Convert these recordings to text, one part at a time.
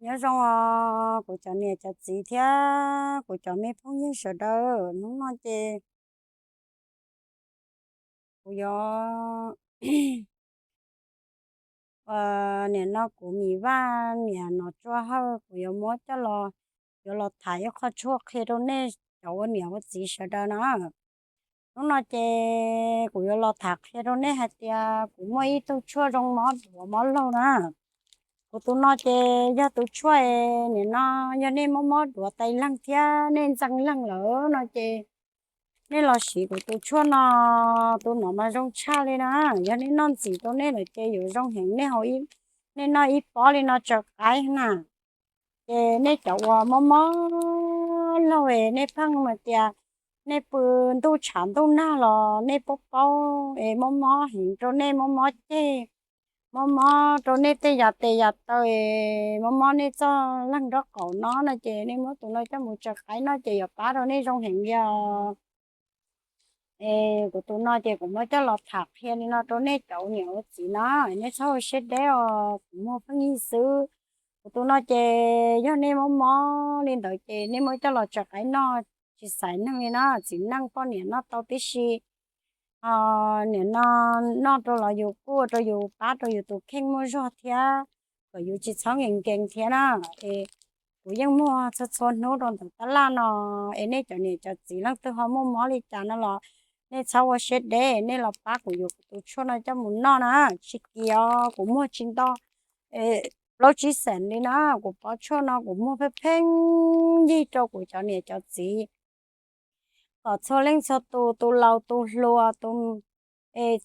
Nyob zoo os kuv cov niam cov txiv thiab kuv cov me phooj ywg sawv daws, hnub no ces kuv yuav, nim no kuv Mim Vaj niam Nom Tsua Hawj kuv yuav muab coj los, yuav los tham ib qho tshuaj qhia rau nej cov ua niam ua txiv sawv daws na. Hnub no ces kuv yuav los tham qhia rau nej hais tias kuv muaj ib tug tshuaj zoo mob duav mob laug na. Kuv tus no ces yog tus tshuaj, nim no yog nej mob mob duav tais leeg thiab nej ntxeev leeg lawm no ces nej los siv kuv tus tshuaj no, tus no mas zoo tshaj li na. Yog nej noj ntxiv rau nej lawm ces yuav zoo heev, nej noj ib pob li no tsaws qaib na. Ces nej cov uas mob mob laug es nej pheej hais tias nej pw ntuj tshav ntuj nag los nej paub paub es mob mob heev rau nej, mob mob ceg, mob mob rau nej tej yam tes yam taw, mob mob nej txoj leeg nraub qaum no no ces nej muab tus no coj mus tsaws qaib noj ces yuav pab rau nej zoo heev li os. Es kuv tus no ces kuv muab coj los tham qhia li no rau nej cov ua niam ua txiv na, nej txhob ua siab deb os, kuv muag pheej yig xwb. Kuv tus no ces yog nej mob mob li ntawd ces nej muab coj los tsaws qaib noj tsis xaiv neeg li na, txiv neej poj niam noj tau tib si. Nim no noj rau los yus kuj ua rau yus pab rau yus tus kheej muaj zog thiab, kom yus tsis txhob nkees nkees thiab na. Es kuv yeej muag txhua txhua hnub rau ntawm tab laj no, es nej cov niam cov txiv leej twg ho muaj mob li cas no los nej txhob ua siab deb, nej los pab kuv yuav kuv tus tshuaj no coj mus noj na. Tsis kim os, kuv muag tsis nto plaub tsib xees li na. Kuv pob tshuaj no kuv muag pheej pheej yig rau kuv cov niam cov txiv kom txhua leej txhua tus, tus laus tus hluas, tus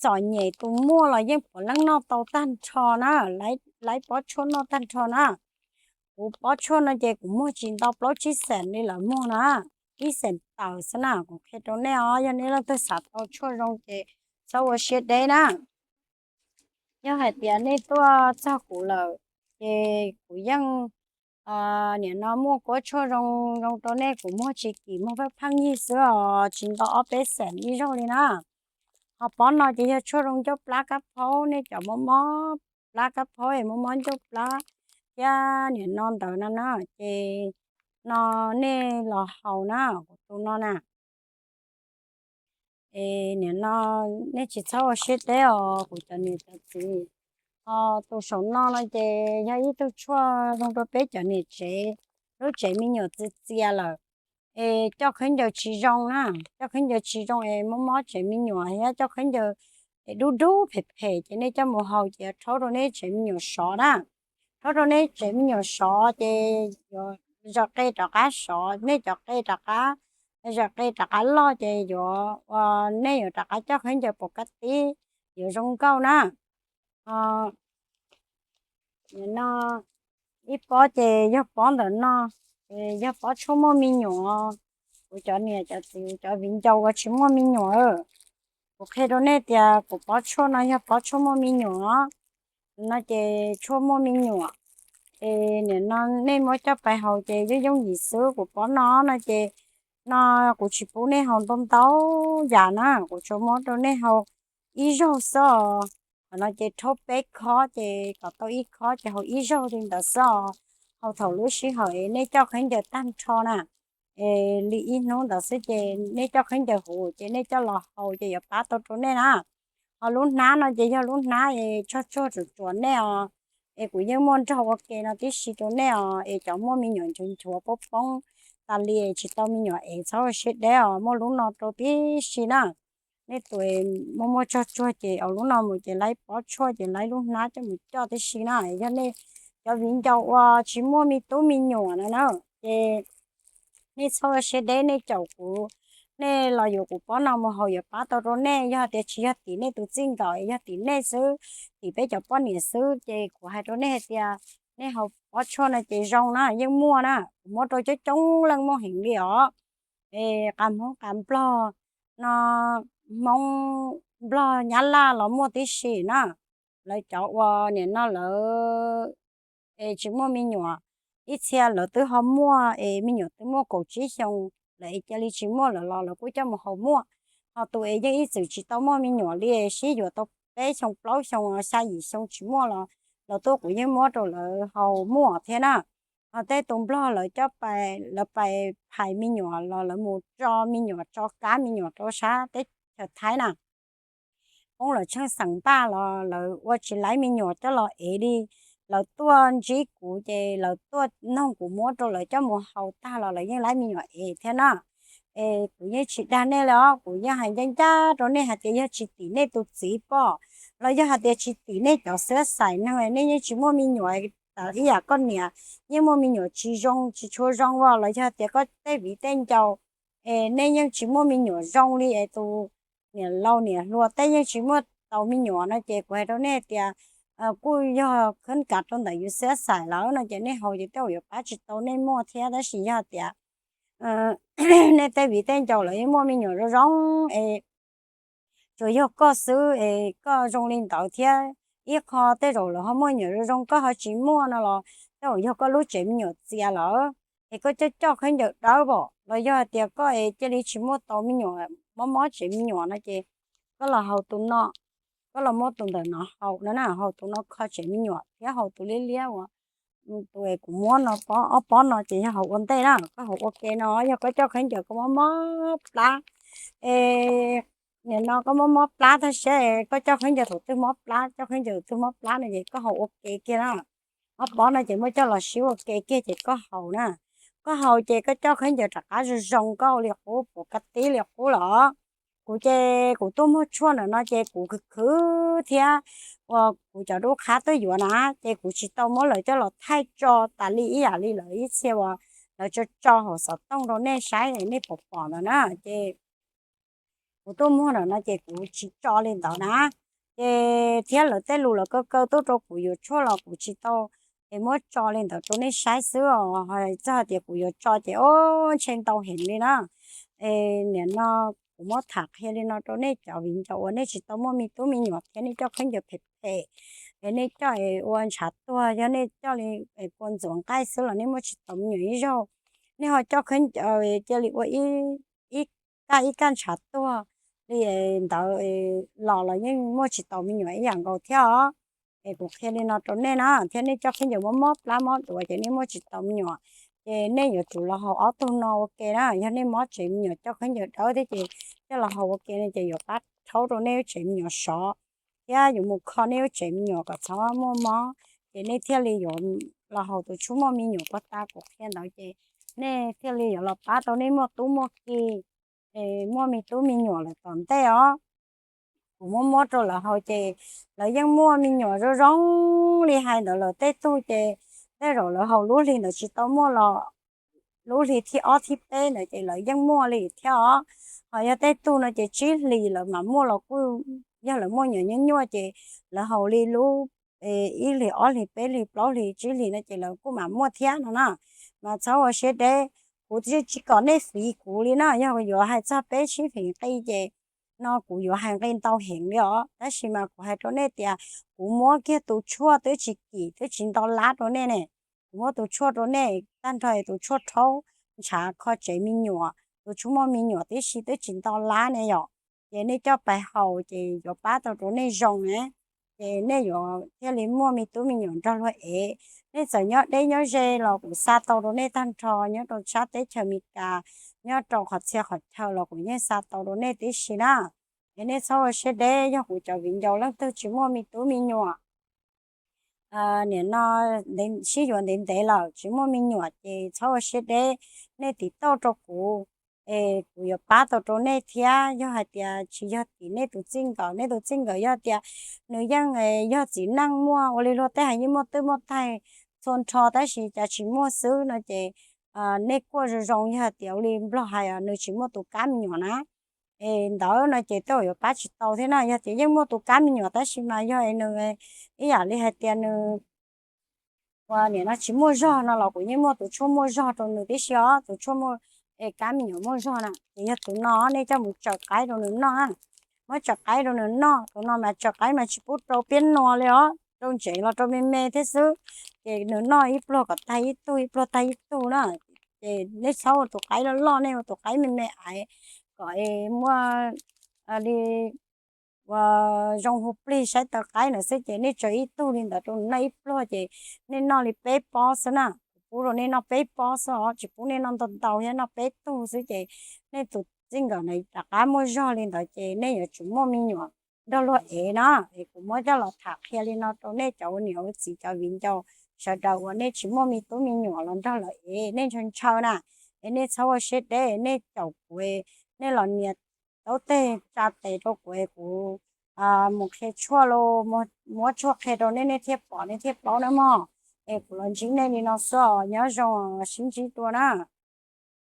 txom nyem tus muaj los yeej puav leej noj tau tag nrho na, laib pob tshuaj noj tag nrho na. Kuv pob tshuaj no ces kuv muag tsis nto plaub tsib xees li lawv muag na, ib xees tawm xwb na. Kuv qhia rau nej os, yog nej leej twg xav tau tshuaj zoo ces txhob ua siab deb na. Yog hais tias nej tuaj txog kuv lawm ces kuv yeej nim no muaj kuab tshuaj zoo zoo rau nej, kuv muag tsis kim, muag pheej pheej yig xwb os, tsis nto ob peb xees ib zaug li na. Ho pob no ces yog tshuaj zoo ncauj plab kab phaub, nej cov mob mob plab kab phaub es mob mob ncauj plab thiab nim no ntawd no na, ces no nej los haus na, kuv tus no na. Es nim no nej tsis txhob ua siab deb os kuv cov niam cov txiv. Ho tus saum no no ces yog ib tug tshuaj zoo rau peb cov niam tsev, lub tsev me nyuam txias txias lawm, es coj khaub ncaws tsis zoo na, coj khaub ncaws tsis zoo es mob mob tsev me nyuam thiab coj khaub ncaws es dub dub phem phem ces nej coj mus haus ces rhaub rau nej tsev me nyuam sov na. Rhaub rau nej tsev me nyuam sov ces yuav zom qe rov qab sov, nej cov qe rov qab, zom qe rov qab loj ces yuav, nej yuav rov qab coj khaub ncaws pom kab tib, yuav zoo nkauj na. No ib pob ces yog pob ntawm no, yog pob tshuaj muaj me nyuam. Kuv cov niam cov txiv cov viv ncaus uas tsis muaj me nyuam, kuv qhia rau nej tias kuv pob tshuaj no yog pob tshuaj muaj me nyuam. No ces tshuaj muaj me nyuam, es nim no nej muab coj pais haus ces yooj yooj yim xwb. Kuv pob no no ces no kuv tsis pub nej haus ntau ntau yam na, kuv tsuas muab rau nej haus ib zaug xwb os. Qhov no ces rhaub peb khob ces kom tau ib khob ces haus ib zaug li ntawd xwb os. Haus thaum lub sij hawm es nej coj khaub ncaws tag nrho na, es li ib hnub ntawd xwb ces nej coj khaub ncaws huv ces nej coj los haus ces yuav pab tau rau nej na. Ho lub hnab no ces yog lub hnab es tsog tsuag tsuam tsuam nej os, es kuv yeej muaj nrog ua ke no tib si rau nej os. Es cov muaj me nyuam nchuav nchuav poob poob tas li tsis tau me nyuam es txhob ua siab deb os, muaj lub no rau tib si na. Nej tus muaj muaj tsog tsuag ces ua lub no mus ces laib pob tshuaj ces laib lub hnab coj mus coj tib si na. Yog nej cov viv ncaus uas tsis muaj me tub me nyuam no na, ces nej txhob ua siab deb, nej caum kuv, nej los yuav kuv pob no mus haus yuav pab tau rau nej. Yog tias tsis yog tim nej tus txij nkawm, yog tim nej xwb, tim peb cov poj niam xwb ces kuv hais rau nej hais tias nej haus pob tshuaj no ces zoo na, yeej muaj na. Kuv muab rau coob coob leej muaj heev li os. Es qas Hmoob qas Nplog no, Hmoob Nplog Nyab Laj los muaj tib si na. Lawv cov uas nim no lawv es tsis muaj me nyuam, ib txhia lawv twb ho muaj es me nyuam twb muaj kaum tsib xyoo lawm es cia li tsis muaj lawm los lawv kuj coj mus haus muaj. Ho tus es yeej ib txwm tsis tau muaj me nyuam li, sib yuav tau peb xyoo plaub xyoo xya yim xyoo tsis muaj los lawv tuaj kuv yeej muab rau lawv haus muaj thiab na. Ho tej tus nplog lawv coj pais, lawv pais phais me nyuam los lawv mus tso me nyuam, tso kab me nyuam rau sab teb chaws Thaib na, poob lawv tsheej xeem npaj los lawv ua tsis laib me nyuam coj los ev li. Lawv tuaj ntsib kuv ces lawv tuaj noog kuv muab rau lawv coj mus haus tag los lawv yeej laib me nyuam ev thiab na. Es kuv yeej tsis dag nej li os, kuv yeej hais ncaj ncaj rau nej hais tias yog tsis tim nej tus txiv poj, los yog hais tias tsis tim nej cov xwab xais neeg, nej yeej tsis muaj me nyuam. Ib yam koj niam yeej muaj me nyuam tsis zoo, tsis tshua zoo os, los yog tias koj tej viv tej ncaus es nej yeej tsis muaj me nyuam zoo li es tus niam laus niam hluas tej yeej tsis muaj tau me nyuam no ces kuv hais rau nej tias kuj yog khab kav rau ntawm yus xwab xais lawm no ces nej haus ces tej zaum yuav pab tsis tau nej muaj thiab. Tab sis yog tias nej tej viv tej ncaus lawv yeej muaj me nyuam zoo zoo es tsuas yog koj xwb es koj zoo li ntawd thiab, ib qho tej zaum lawv ho muaj me nyuam zoo zoo koj ho tsis muaj no los tej zaum yog koj lub tsev me nyuam txias lawm es koj coj coj khaub ncaws dawb pom, los yog hais tias koj es cia li tsis muaj tau me nyuam, mob mob tsev me nyuam no ces koj los haus tus no, koj los muab tus ntawm no haus no na, haus tus no kho tsev me nyuam thiab haus tus liab liab uas tus es kuv muab no, ob pob no ces yog haus ua ntej na, koj haus ua ke no. Yog koj coj khaub ncaws koj mob mob plab es nim no koj mob mob plab tag siab, koj coj khaub ncaws thaum twg mob plab, coj khaub ncaws twg mob plab no ces koj haus ua ke kiag na. Ob pob no ces muab coj los sib ua ke kiag ces koj haus na. Koj haus ces koj coj khaub ncaws rov qab zoo zoo, koj ua li qub puv ka tib li qub los. Kuv ces kuv tuaj muag tshuaj ntawm no ces kuv khwv khwv thiab uas kuv cov dub qhab tuaj yuav na, ces kuv tsis tau muab lawv coj los thaij tso tas li ib yam li lawv ib txhia uas lawv tso tso hauv xov tooj rau nej saib nej pom pom ntawd na. Ces kuv tuaj muag ntawm no ces kuv tsis tso li ntawd na. Ces thiab lawv tej lus lawv kaw kaw tuaj rau kuv yuav tshuaj los kuv tsis tau es muab tso li ntawd rau nej saib xwb os. Txog tias kuv yuav tso ces o, ntshe ntau heev li na. Es nim no kuv muab tham qhia li no rau nej cov viv ncaus uas nej tsis tau muaj me tub me nyuam thiab nej coj khaub ncaws phem phem es nej coj es ua ntshav tuag, yog nej coj li kua ntxuav nqaij xwb los nej muaj tsis tau me nyuam ib zaug. Nej ho coj khaub ncaws cia li ua ib kaj ib kaj ntshav tuag li ntawd los los yeej muaj tsis tau me nyuam ib yam nkaus thiab os. Es kuv qhia li no rau nej na, thiab nej coj khaub ncaws mob mob plab mob duav ces nej muaj tsis tau me nyuam. Ces nej yuav tsum los haus ob tug no ua ke na. Yog nej mob tsev me nyuam coj khaub ncaws dawb thiab ces coj los haus ua ke no ces yuav pab rhaub rau nej lub tsev me nyuam sov, thiab yuav mus kho nej lub tsev me nyuam kom txhob muaj mob. Ces nej thiaj li yuav los haus tus tshuaj muaj me nyuam puag ta kuv qhia ntawd ces nej thiaj li yuav los pab tau nej muaj tub muaj ki, muaj me tub me nyuam lawm tom ntej os. Kuv muab muab rau lawv haus ces lawv yeej muaj me nyuam zoo zoo li hais ntawd lawm. Tej tug ces tej zaum lawv haus lub hlis ntawd tsis tau muaj los lub hlis thib ob thib peb ntawd ces lawv yeej muaj li thiab os. Ho yog tej tug no ces tsib hlis lawv mam muaj los kuj yog lawv muaj nyuam nyuaj nyuaj ces lawv haus li lub ib hlis ob hlis peb hlis plaub hlis tsib hlis no ces lawv kuj mam muaj thiab no na. Mas txhob ua siab deb, kuv tsis kom nej fiv kuv li na. Yog yuav hais txog peb sib fiv nqi ces no kuv yuav hais nqi ntau heev li os. Tab sis mas kuv hais rau nej tias kuv muab kiag tus tshuaj twb tsis kim twb tsis nto lab rau nej ne. Kuv muab tus tshuaj rau nej tag nrho, tus tshuaj rhaub ntshav kho tsev me nyuam, tus tshuaj muaj me nyuam tib si twb tsis nto lab ne yom. Ces nej coj pais haus ces yuav pab tau rau nej zoo na. Ces nej yuav thiaj li muaj me tub me nyuam nrog luag ev. Nej txawm nyob deb nyob ze los kuv xa tau rau nej tag nrho, nyob rau sab teb chaws Amelikas, nyob rau qhov txhia qhov chaw los kuv yeej xa tau rau nej tib si na. Es nej txhob ua siab deb, yog kuv cov viv ncaus leej twg tsis muaj me tub me nyuam, nim no sib yuav ntev ntev lawm tsis muaj me nyuam ces txhob ua siab deb, nej tiv tauj rau kuv es kuv yuav pab tau rau nej thiab. Yog hais tias tsis yog tim nej tus txij nkawm, nej tus txij nkawm yog tias nws yeej yog txiv neej muaj ua li luag tej hais yeej muaj twj muaj taig txhua nrho tab sis cas tsis muaj xwb no ces nej kuaj zoo zoo, yog hais tias ua li nplog hais nws tsis muaj tus kab me nyuam na, es ntawd no ces tej zaum yuav pab tsis tau thiab na. Yog tias yeej muaj tus kab me nyuam tab sis mas yog nws ib yam li hais tias nws ua nim no tsis muaj zog no los kuv yeej muaj tus tshuaj muaj zog rau nws tib si os, tus tshuaj muaj, es kab me nyuam muaj zog na. Ces yog tus no nej coj mus tsaws qaib rau nws noj, muab tsaws qaib rau nws noj. Tus no mas tsaws qaib mas tsis pub rau piab nua li os, rau ntsev los rau me me thiab xwb. Ces nws noj ib pluag kom tag ib tug, ib pluag tag ib tug na. Ces nej txhob ua tus qaib loj loj, nej ua tus qaib me me aiv kom es muaj li ua zoo hu plig saib taw qaib ntawd xwb. Ces nej tsaws ib tug li ntawd rau nws noj ib pluag ces nej noj li peb pob xwb na. pub rau nej noj peb pob xwb os, tsis pub nej noj ntau ntau thiab, noj peb tug xwb ces nej tus txij nkawm na rov qab muaj zog li ntawd ces nej yuav tsum muaj me nyuam nrog luag ev na. Es kuv muab coj los tham qhia li no rau nej cov ua niam ua txiv cov viv ncaus sawv daws uas nej tsis muaj me tub me nyuam los nrog lawv ev, nej ntshaw ntshaw na, es nej txhob ua siab deb, nej caum kuv, nej los nias taub teg tsa tes rau kuv es kuv mus qhia tshuaj los muab tshuaj qhia rau nej, nej thiaj pom nej thiaj paub na mog. Es kuv los ntsib nej li no xwb os, nyob zoo, sib ntsib dua na.